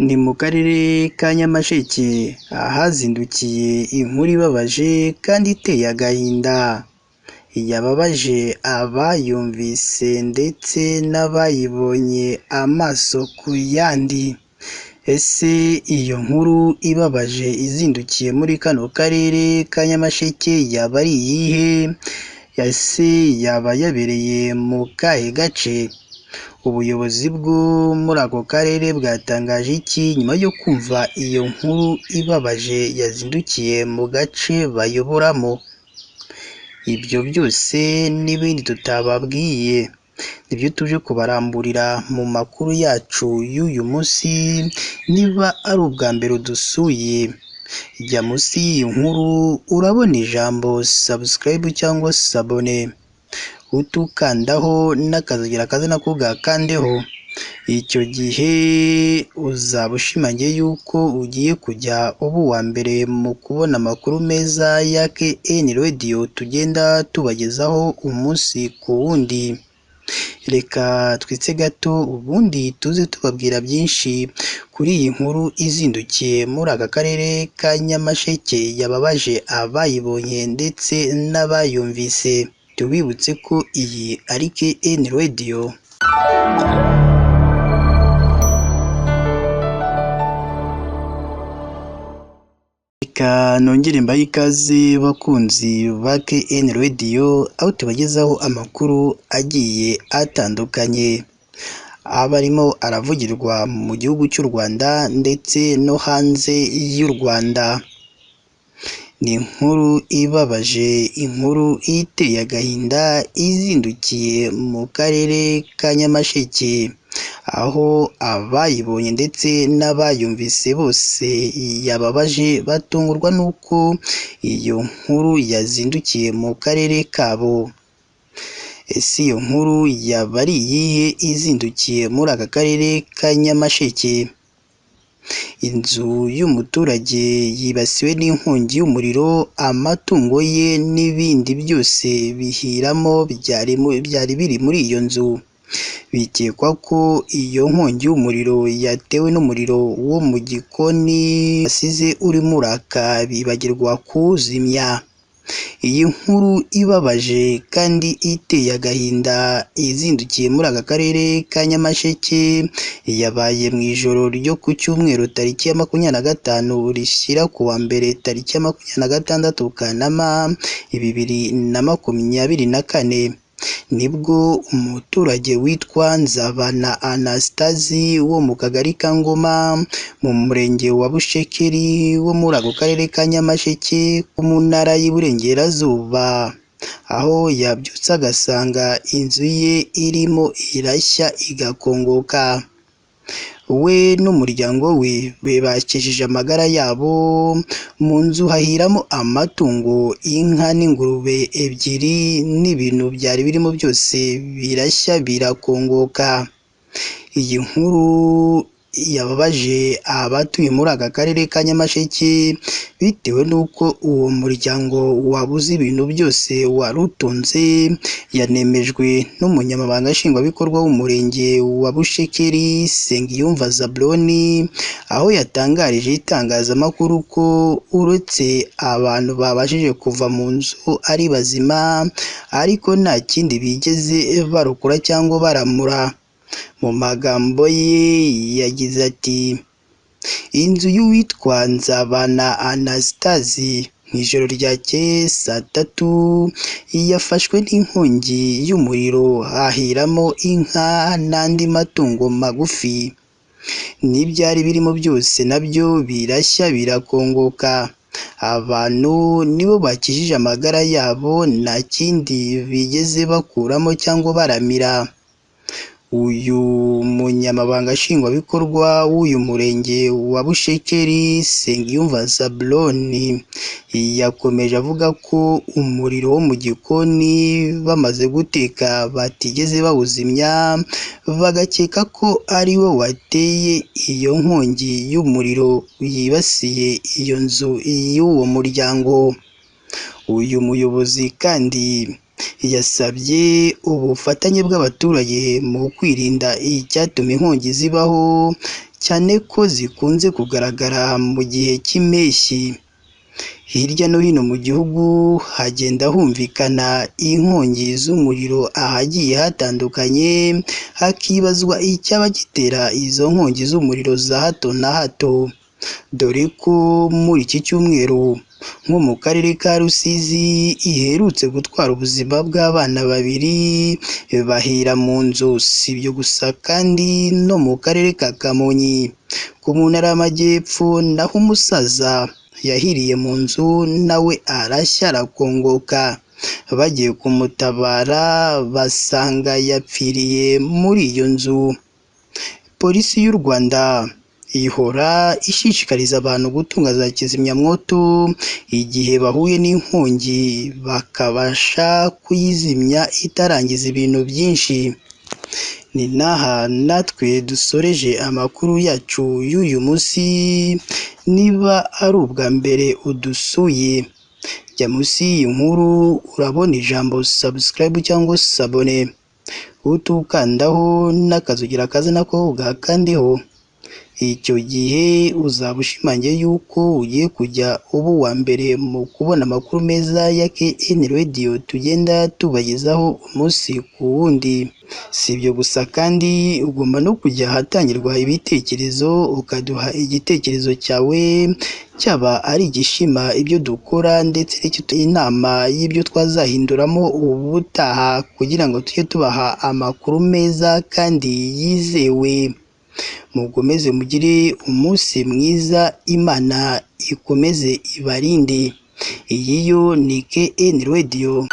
Ni mu karere ka Nyamasheke ahazindukiye inkuru ibabaje kandi iteye agahinda, yababaje abayumvise ndetse n'abayibonye amaso ku yandi. Ese iyo nkuru ibabaje izindukiye muri kano karere ka Nyamasheke yaba ari iyihe? Ese yaba yabereye mu kahe gace? Ubuyobozi bwo muri ako karere bwatangaje iki nyuma yo kumva iyo nkuru ibabaje yazindukiye mu gace bayoboramo? Ibyo byose n'ibindi tutababwiye nibyo tuje kubaramburira mu makuru yacu y'uyu munsi. Niba ari ubwa mbere udusuye, jya munsi y'iyi nkuru urabona ijambo subscribe cyangwa s'abone, utukandaho n'akazogera kaze nako gakandeho. Icyo gihe uzaba ushimangiye yuko ugiye kujya uba uwa mbere mu kubona amakuru meza ya KN Radio tugenda tubagezaho umunsi ku wundi. Reka twitse gato ubundi tuze tubabwira byinshi kuri iyi nkuru izindukiye muri aka karere ka Nyamasheke yababaje abayibonye ndetse n'abayumvise. Tubibutse ko iyi ari KN Radio. Reka nongere mbahe ikaze bakunzi ba KN Radio, aho tubagezaho amakuru agiye atandukanye aba arimo aravugirwa mu gihugu cy'u Rwanda ndetse no hanze y'u Rwanda. Ni inkuru ibabaje, inkuru iteye agahinda izindukiye mu karere ka Nyamasheke, aho abayibonye ndetse n'abayumvise bose yababaje batungurwa n'uko iyo nkuru yazindukiye mu karere kabo. Ese iyo nkuru yaba ari iyihe izindukiye muri aka karere ka Nyamasheke? Inzu y'umuturage yibasiwe n'inkongi y'umuriro, amatungo ye n'ibindi byose bihiramo byari biri muri iyo nzu. Bikekwa ko iyo nkongi y'umuriro yatewe n'umuriro wo mu gikoni basize urimo uraka bibagirwa kuwuzimya. Iyi nkuru ibabaje kandi iteye agahinda izindukiye muri aka karere ka Nyamasheke yabaye mu ijoro ryo ku cyumweru tariki ya 25 rishyira ku wa mbere tariki ya 26 Kanama 2024. Nibwo umuturage witwa Nzabana Anastase wo mu kagari ka Ngoma mu murenge wa Bushekeri wo muri ako karere ka Nyamasheke mu ntara y'Iburengerazuba, aho yabyutse agasanga inzu ye irimo irashya igakongoka. We n'umuryango we bakijije amagara yabo, mu nzu hahiramo amatungo, inka n'ingurube ebyiri n'ibintu byari birimo byose birashya birakongoka. Iyi nkuru yababaje abatuye muri aka karere ka Nyamasheke bitewe n'uko uwo muryango wabuze ibintu byose wari utunze, yanemejwe n'umunyamabanga nshingwabikorwa w'umurenge wa Bushekeri Nsengiyumva Zabloni, aho yatangarije itangazamakuru ko uretse abantu babashije kuva mu nzu ari bazima, ariko nta kindi bigeze barokora cyangwa baramura. Mu magambo ye yagize ati: "Inzu y'uwitwa Nzabana Anastase mu ijoro ryakeye saa tatu yafashwe n'inkongi y'umuriro hahiramo inka n'andi matungo magufi, n'ibyari birimo byose nabyo birashya birakongoka. Abantu nibo bakijije amagara yabo nta kindi bigeze bakuramo cyangwa baramira." Uyu munyamabanga nshingwabikorwa w'uyu murenge wa Bushekeri Nsengiyumva Zabloni yakomeje avuga ko umuriro wo mu gikoni bamaze guteka batigeze bawuzimya, bagakeka ko ari wo wateye iyo nkongi y'umuriro yibasiye iyo nzu y'uwo muryango. Uyu muyobozi kandi yasabye ubufatanye bw'abaturage mu kwirinda icyatuma inkongi zibaho. cyane ko zikunze kugaragara mu gihe cy'impeshyi. Hirya no hino mu gihugu hagenda humvikana inkongi z'umuriro ahagiye hatandukanye, hakibazwa icyaba gitera izo nkongi z'umuriro za hato na hato, dore ko muri iki cyumweru nko mu karere ka Rusizi iherutse gutwara ubuzima bw'abana babiri bahira mu nzu. Si ibyo gusa kandi no mu karere ka Kamonyi ko mu ntara y'Amajyepfo naho umusaza yahiriye mu nzu nawe arashya arakongoka, bagiye kumutabara basanga yapfiriye muri iyo nzu. Polisi y'u Rwanda ihora ishishikariza abantu gutunga za kizimyamwoto igihe bahuye n'inkongi bakabasha kuyizimya itarangiza ibintu byinshi. Ni n'aha natwe dusoreje amakuru yacu y'uyu munsi, niba ari ubwa mbere udusuye jya munsi y'iyi nkuru urabona ijambo subscribe cyangwa s'abone, utukandaho n'akazugira kaza nako ugakandeho, icyo gihe uzaba ushimangiye yuko ugiye kujya uba uwa mbere mu kubona amakuru meza ya KN Radio tugenda tubagezaho umunsi ku wundi. Si ibyo gusa kandi ugomba no kujya ahatangirwa ibitekerezo ukaduha igitekerezo cyawe, cyaba ari igishima ibyo dukora ndetse inama y'ibyo twazahinduramo ubutaha kugira ngo tujye tubaha amakuru meza kandi yizewe. Mukomeze mugire umunsi mwiza, Imana ikomeze ibarinde. Iyi yo ni KN Radio.